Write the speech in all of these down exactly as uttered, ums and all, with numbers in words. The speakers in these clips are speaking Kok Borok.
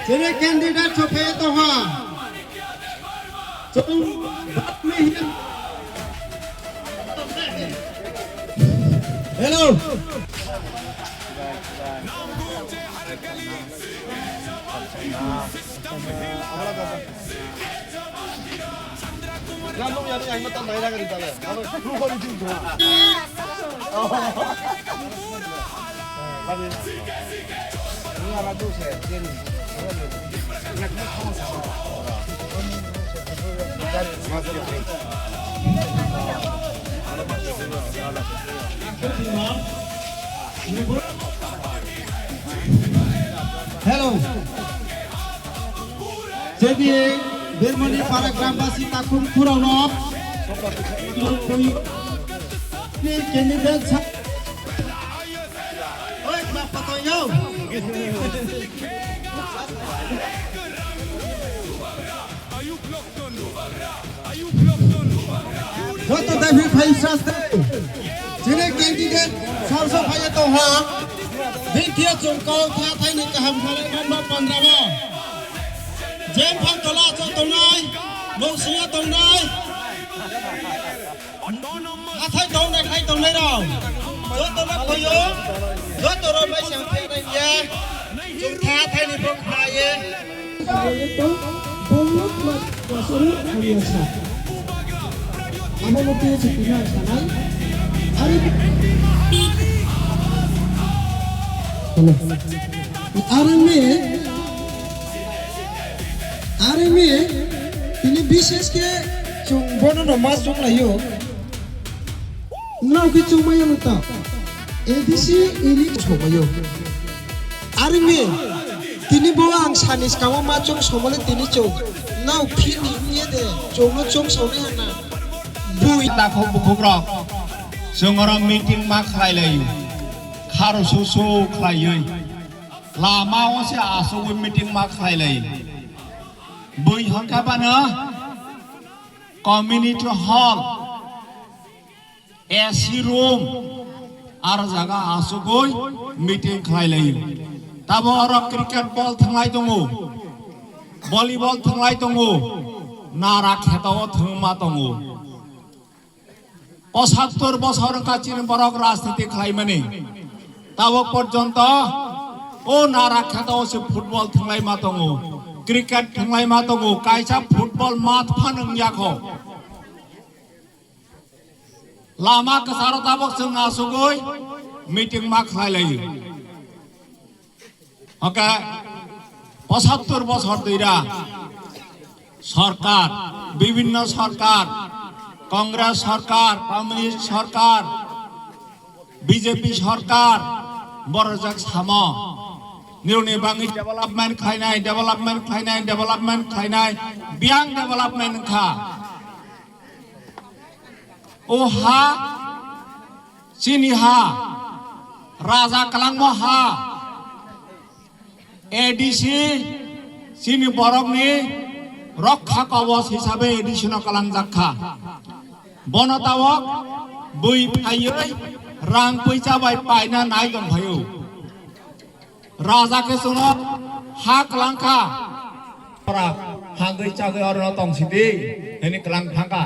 Chini candidate chophe toha. Hello. Hello. J D A Birmoni Para Grambasi Takhum Khurano. Candidate sa-, Oi, ma pato yo. Joto daiphi phai saste. Chini candidate sarso phai tongha. Bini thia chwng kok tha thaini kaham khalai manma pandrabo. Jem phang tola chwng tongnai. Noksinga tongnai. Hathai tongnai khai tongnai rok. Joto no khoyo. Joto rok bai sang thai nai ya. Chwng tha thaini bok khaye. Arangni, arangni, tini bises ke chwng bono no ma chwng laio. Nao khe chwngmaya no ta. A D C ini chwngmayo. Arni tini bo ang sani skamo ma chwng somole tini chwng. Nao phi ni ye de chwng no chwng sone hana. Bui ta kho bukhuk rok. Chwng oro meeting ma khlai lai. Kharo su su khlai oi. Lama o se asugwi meeting ma khlai lai. Bui hangka bana community hall. A C room, aro jaga asugwi meeting khlai laio. Tabo oro cricket ball thwnglai tongo, volleyball thwnglai tongo, nara kheto o thwngma tongo. Pochattor bosor wngkha chini borok rajniti khlaimani. Tabo porjonto o nara kheto o se football thwnglai ma tongo, cricket thwnglai ma tongo, kaisa football mat phan wngya kho. Lama kwcharo tabok chwng asugwi meeting ma khlai laio. Hwnkhe pochattor bosor twira sorkar, bibhinno sorkar, Congress sorkar, Communist sorkar, B J P sorkar, borok jak samo. Nironi bangwi development khlainai, development khlainai, development khlainai, biyang development wngkha. O ha, chini ha, raja kwlangma ha, A D C, chini borokni rokha kobos hisabe A D C no kwlangjak kha. Bono tabok bui phaiwi rang puisa bai paina nai tong phaio. Raja khe chwngno ha kwlang kha. Ora hangwi chagwi oro tong sidi hwnwi kwlang thang kha.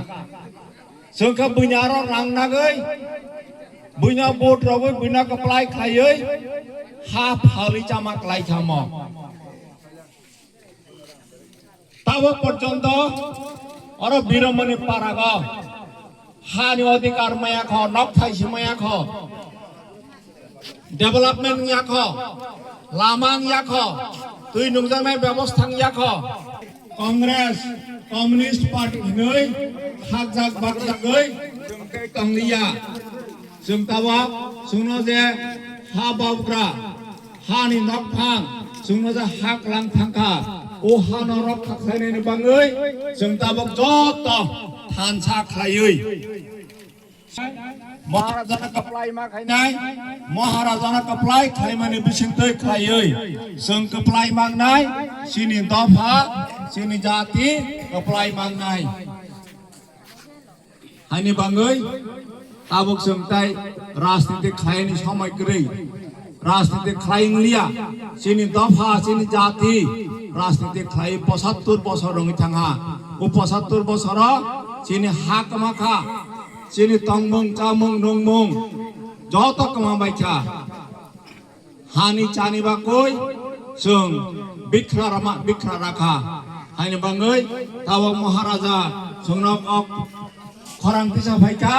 Chwng khe buini aro rang nagwi, buino vote rogwi, buino kwplai khlaiwi ha phalwi chama klai kha mo. Tabok porjonto oro Biromoni parago hani odhikar maya kho, nok thaisi maya kho, development wngya kho, lama wngya kho, twi nungjaknai bebosta wngya kho. Congress, Communist Party hinwi hakjak bakjagwi tongliya. Chwng tabok chwngno je ha babugra, hani nokphang, chwngno je ha kwlang thangkha, o hano rok khaksainani bangwi chwng tabok joto thansa khlaiwi. Maharajana kwplai ma khainai, Maharajana kwplai khaimani bisingtwi khlaiwi chwng kwplai mangnai, chini dopha, chini jati kwplai mangnai. Haini bangwi tabuk chwng tai rajniti khlaini somoi kwrwi. Rajniti khlai wngliya, chini dopha, chini jati rajniti khlai pochattor bosor wngwi thangha. O pochattor bosoro chini ha kwma kha, chini tongmung, chamung, nungmung joto kwma bai kha. Hani chani bagwi chwng bikra rama, bikra rakha. Haini bangwi tabuk Maharaja chwngno kok khorang tisa phaikha,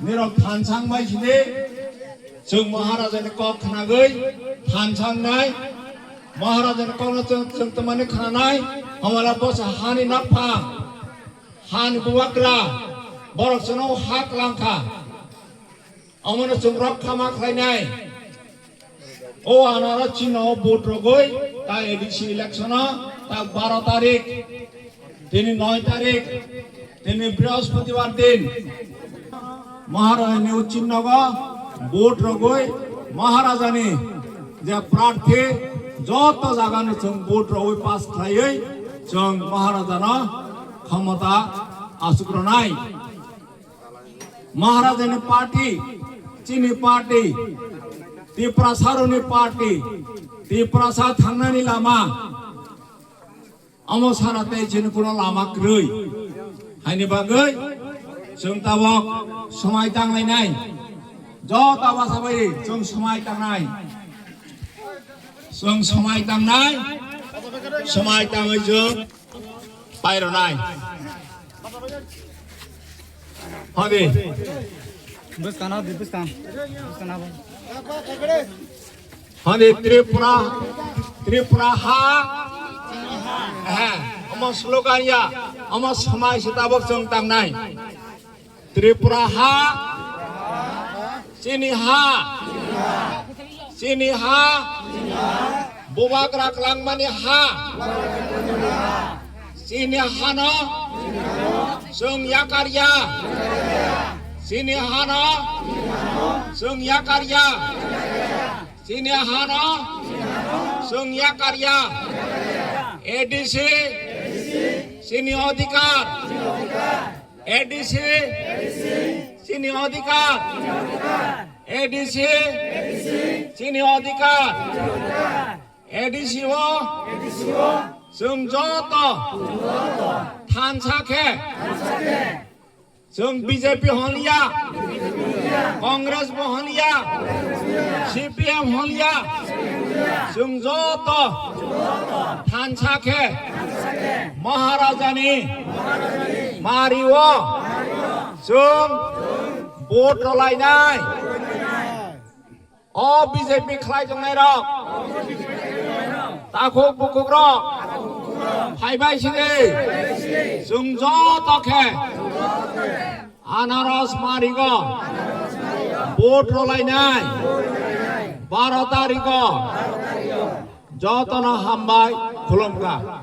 nirok thansang bai sidi. Chwng Maharajani kok khnagwi thansangnai, Maharajani kokno chwng, chwng twmani khnanai, hamala bosa hani naphang, hani bubagra, borok chwngno hak langkha. Omono chwng rok khama khlainai. O anaro chino vote rogwi ta A D C election o ta baro tarik, tini noi tarik, tini Brihospatibar din. Maharajani o chinnogo vote rogwi Maharajani je prarthi joto jagani chwng vote rogwi pass khlaiwi chwng Maharajano khomota achuk rwnai. Maharajani party, chini party, Tiprasarokni party, Tiprasa thangnani lama, omo sana tei chini kuno lama kwrwi. Haini bagwi chwng tabuk swmai tanglainai. Joto basa bai chwng swmai tangnai. Chwng swmai tangnai. Swmai tangwi chwng Pairwnai. Hodi. Bwskang na di, bwskang. Bwskang na bo. Hodi Tripura, Tripura ha. Eh, omo slogan ya, omo swmai se tabuk chwng tangnai. Tripura ha, chini ha, chini ha, bubagra kwlangmani ha, chini hano chwng yakarya, chini hano chwng yakarya, chini hano chwng yakarya, A D C chini odhikar. A D C chini odhikar. A D C chini odhikar. A D C o chwng joto thansa khe chwng B J P holiya, Congress bo holiya, C P M holiya, chwng joto thansa khe Maharajani mario chwng vote rwlainai. O B J P khlai tongnai rok, takhuk bukhuk rok, phaibai sidi, chwng joto khe Anaros marigo vote rwlainai baro tarigo. Jotono hambai khulumkha.